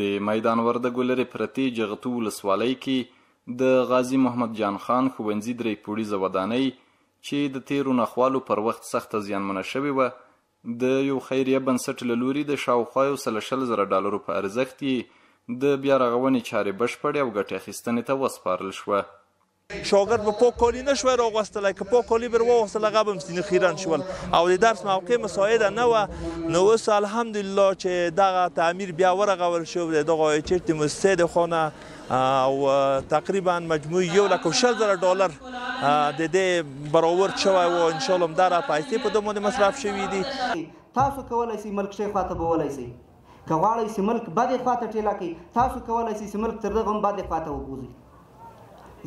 د میدان وردګو لرې پرتې جغتو ولسوالۍ کې د غازي محمد جان خان ښوونځي درې پوړیزه ودانۍ چې د تېرو ناخوالو پر وخت سخته زیانمنه شوې وه، د یو خیریه بنسټ له لوري د شاوخوا یو سل 20 زره ډالرو په ارزښت یې د بیا رغونې چارې بشپړې او ګټې اخیستنې ته وسپارل شوه. شاګرد به پاک کالي نه شوای راغوستلی، که پاک کالي به واغوستل هغه به هم ځینې خیرن شول او د درس موقع مساعده نه وه. نو اوس الحمدلله چې دغه تعمیر بیا ورغول شو د دغه ایچ د موسسې د خوا نه او تقریبا مجموعي 1,20,000 ډالر د دې برآورد شوی و. انشاءالله همدغه پیسې په ده باندې مصرف شوي دي. تاسو کولی شئ ملک ښې خواته بولی شئ، که غواړئ چې ملک بدې خواته ټیله کړئ تاسو کولی شئ چې ملک تر دغه هم بدې خواته وبوځئ،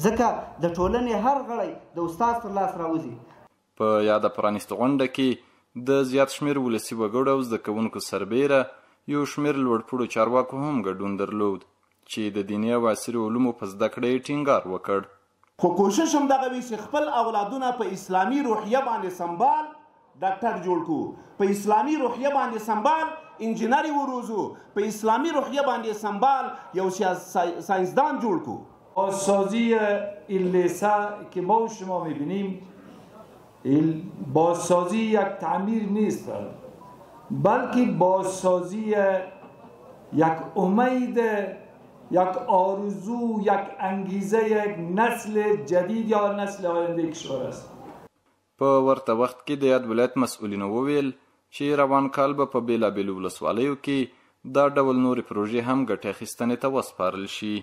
ځکه د ټولنې هر غړی د استاد تر لاس راوځي. په یاده پرانیستغونډه کې د زیات شمېر ولسي وګړو او زده کوونکو سربېره یو شمېر لوړپوړو چارواکو هم ګډون درلود چې د دیني او عصري علومو په زده کړه یې ټینګار وکړ. خو کوشش هم دغه وي چې خپل اولادونه په اسلامي روحیه باندې سمبال ډاکټر جوړ کړو، په اسلامي روحیه باندې سمبال انجینر یې وروزو، په اسلامي روحیه باندې سمبال یو ساینسدان جوړ کړو. بازسازی این لیسه که ما و شما میبینیم بازسازی یک تعمیر نیست، بلکه بازسازی یک امید، یک آرزو، یک انگیزه، یک نسل جدید یا نسل آینده کشور است. په ورته وخت کې د یاد ولایت مسؤلینو وویل چې روان کال به په بېلابېلو ولسوالیو کې دا ډول نورې پروژې هم ګټې اخیستنې ته وسپارل شي.